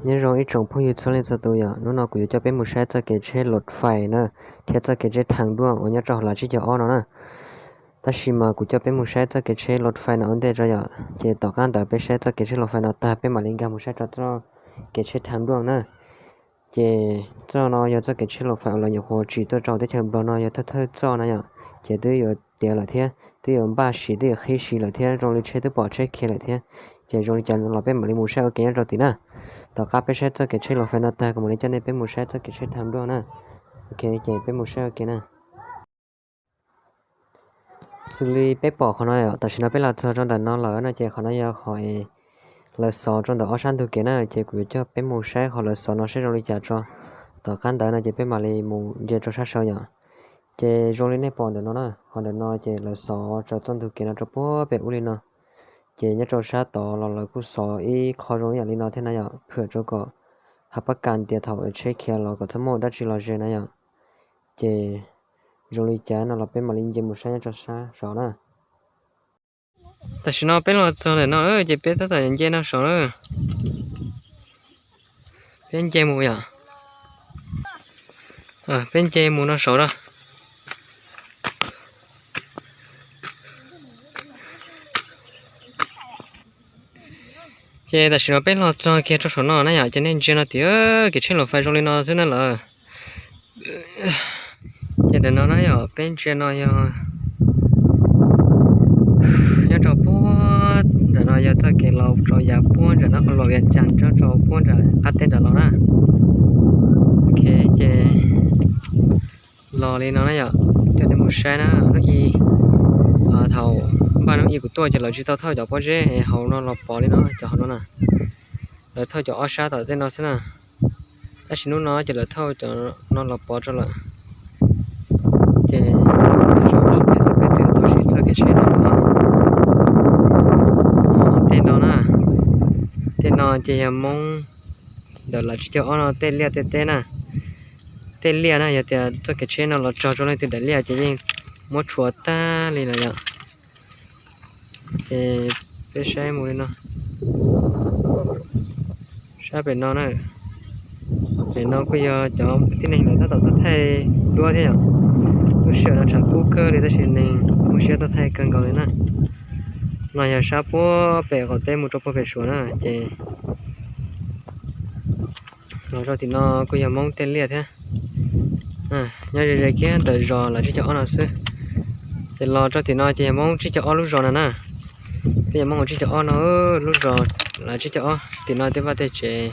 Nyob zoo ib tsoom phooj ywg txhua leej txhua tus yom, hnub no kuv yuav coj peb mus saib txoj kev tsheb lus fais na, thiab txoj kev tsheb thaj duaj uas nyob rau hauv lawv tsib caug ob no na. Tab sis mas kuv coj peb mus saib txoj kev tsheb lus fais no ua ntej tso yom, ces tom qab ntawd peb saib txoj kev tsheb lus fais no tag peb mam li nkag mus saib rau txoj kev tsheb thaj duaj na. Ces txoj no yog txoj kev tsheb lus fais uas lawv nyuam qhuav tsim tuaj rau teb chaws Nplog no yog thawj thawj txoj na yom, ces twb yuav tiav lawm thiab twb yuav npaj siv twb yuav qhib siv lawm thiab zoo li tsheb twb pom tsheb khiav lawm thiab. Ces zoo li cas los peb mam li mus saib ua ke nyob rau tim na. Tom qab peb saib txoj kev tsheb lus fais no tag kuv mam li coj nej peb mus saib txoj kev tsheb thaj duaj na. Ok, ces peb mus saib ua ke na. Xws li peb pom qhov no yom, tam sim no peb los txog rau ntawm no lawm no ces qhov no yog qhov lawv xov rau ntawm ob sab ntug kev na, ces kuv yuav coj peb mus saib qhov lawv xov no saib zoo li cas tso. Tom qab ntawd no ces peb mam li mus nce rau sab saud yom. Ces zoo li nej pom ntawm no na, qhov ntawm no ces lawv xov rau txoj ntug kev no rau puag pem ub li no. Ces nyob rau sab tod los lawv kuj xov ib qho zoo ib yam li no thiab na yom, phwm rau kom hav pab kas tias thaum tsheb khiav los kom txhob muaj dab tsi los ze na yom. Ces zoo li cas no los peb mam li nce mus saib nyob rau sab saud na. Tam sim no peb los txog ntawm no ces peb tab tom nce no saud na. Peb nce mus yom. Peb nce mus no saud na. Ces tam sim no peb los txog kiag rau saum no na yom, ces nej ntsia no tias kev tsheb lus fais zoo li no xwb na lawm. Ces ntawm no na yom, peb ntsia no yog nyob rau puag nram no yog txoj kev los rau yav puag nram no, qhov luam Vias Cas nyob rau puag nram qab teb nram los na. Ok, ces los li no na yom, coj nej mus saib na, hnub i, thaum npaj hnub i kuv tuaj ces lawv tsis tau thauj cov pob zeb hauv no los pov li no, cov hauv no na. Lawv thauj cov ob sab tom tej no xwb na. Tab sis hnub no ces lawv thauj cov no los pov rau lawm. Ces tsis tias xyov peb twb tau siv txoj kev tsheb no los. Tej no na, tej no ces yog Hmoob ntawm lawv tsib caug ob no tej liaj tej teb na. Tej liaj na, yog tias txoj kev tsheb no los txog rau leej twg daim liaj ces yeej muab tshuav tag li lawm yom. Ces peb saib mus li no. Sab pem no na, pem no kuj yog cov tib neeg lawv tab tom tuaj thaij duab thiab yom. Lub sij hawm no tshav kub kawg li tab sis neeg muaj siab tuaj thaij kawg nkaus li na. No yog sab puag pem qaum teb mus rau puag pem Suav na ces los rau tim no kuj yog Hmoob tej liaj thiab. Nyob ze ze kiag ntawm zos lawv tsib caug ob no xwb. Ces los rau tim no ces yog Hmoob tsib caug ob lub zos no na. Peb yog Hmoob tsib caug ob no, lub zos lawv tsib caug ob tim no tej vaj tej tsev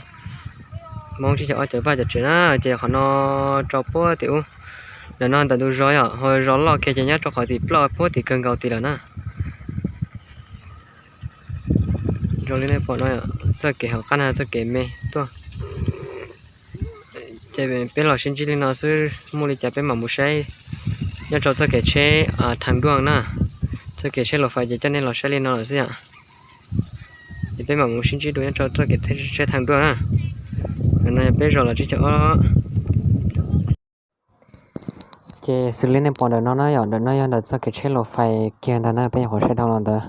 Hmoob tsib caug ob cov vaj cov tsev na, ces qhov no rau puag tim ub. Ntawm no ntawm tus zos yom, ho zos loj kiag ces nyob rau qhov tim ploj puag tim kawg nkaus tim lawm na. Zoo li nej pom no, txoj kev hauv qab na txoj kev me tuaj. Ces peb los sib ntsib li no xwb, muaj li cas peb mam mus saib nyob rau txoj kev tsheb thaj duaj na. Txoj kev tsheb lus fais ces coj nej los saib li no lawm xwb yom. Ces peb mam mus sib ntsib dua nyob rau txoj kev tsheb thaj duaj na. Ntawm no yog peb zos lawv tsib caug ob. Ces xws li nej pom ntawm no na yom, ntawm no yog ntawm txoj kev tsheb lus fais kiag ntag na, peb nyuam qhuav saib dhau los ntawd.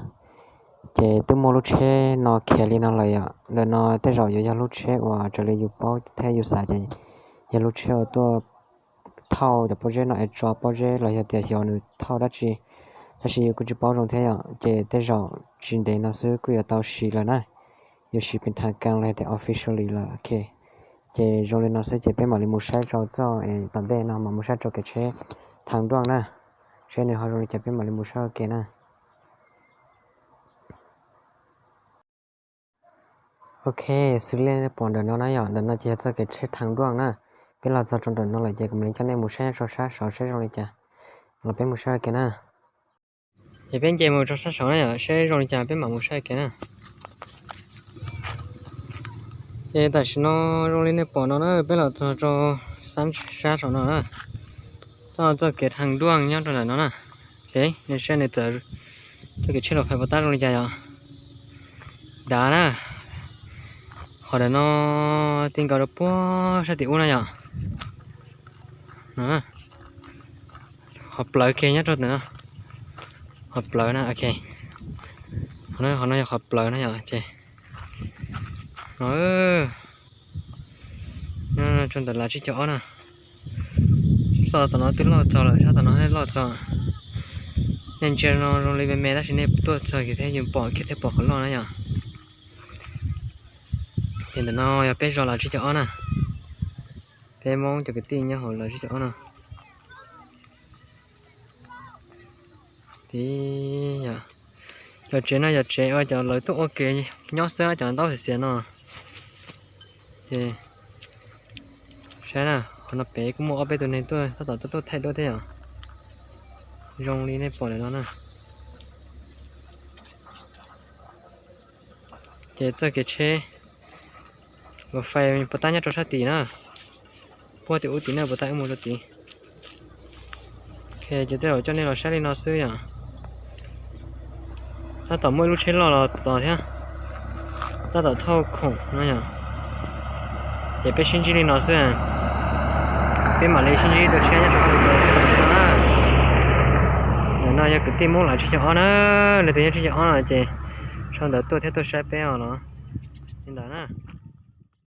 Ces twb muaj lub tsheb no khiav li no lawm yom. Ntawm no tej zaum yuav yog lub tsheb uas raws li yus paub thiab yus xav ces yog lub tsheb uas tuaj thauj cov pob zeb no es tso pob zeb los yog tias xyov nws thauj dab tsi, tab sis yus kuj tsis paub zoo thiab yom. Ces tej zaum tsis ntev no xwb kuj yuav tau siv lawm na, yuav siv pes thas kas los yog tias officially lawm. Ok, ces zoo li no xwb ces peb mam li mus saib rau txoj es tom ntej no mam mus saib rau kev tsheb thaj duaj na, saib nws ho zoo li cas peb mam li mus saib ua ke na. Ok, xws li nej pom ntawm no na yom, ntawm no ces yog txoj kev tsheb thaj duaj na. Peb los txog rau ntawm no lawm ces kuv mam li coj nej mus saib rau sab saud saib zoo li cas, los peb mus saib ua ke na. Ces peb nce mus rau sab saud na yom, saib zoo li cas peb mam mus saib ua ke na. Ces tam sim no zoo li nej pom no na, peb los txog rau sab saud no na, txoj txoj kev thaj duaj nyob rau ntawm no na. Ok, nej saib nws txawm txoj kev tsheb lus fais puas tab zoo li cas yom. Dav na, qhov ntawm no ti nkaus rau puag sab tim ub na yom. Qhov plawv kiag nyob rau ntawm no, qhov plawv na, ok. Qhov no yog qhov plawv na yom, ces no, Sab ntawm Lav Tsib Caug Ob na. Sab tom no twb loj txog lawm, sab tom no loj txog. Nej ntsia no zoo li me me tab sis nej tuaj txog kiag thiab yeej pom kiag thiab pom qhov loj na yom. Ces ntawm no yog peb zos Lav Tsib Caug Ob na. Peb Hmoob cov kwv tij nyob hauv Lav Tsib Caug Ob no. Tib yog, cov tsev no yog tsev uas cov lawv tuaj ua ke nyob xwb, cov ntaub xiav xiav no. Ces saib na, qhov no pem kuj muaj ob peb tus neeg tuaj tab tom tuaj tuaj thaij duab thiab yom. Zoo li nej pom lawm no na. Ces txoj kev tsheb, luas fais puas tab nyob rau sab tim na, puag tim ub tim na, puas tab wb mus rau tid. Ces tej zaum coj nej los saib li no xwb yom. Tab tom muaj ib lub tsheb loj los tos thiab, tab tom thauj khoom no yom. Ces peb sib ntsib li no xwb, peb mam li sib ntsib tus tsheb nyob rau hauv no. Ntawm no yog kwv tij Hmoob Lav Tsib Caug Ob na, leej twg nyob Tsib Caug Ob no ces sau ntawv tuaj thiab tuaj saib peb os los li ntawd na.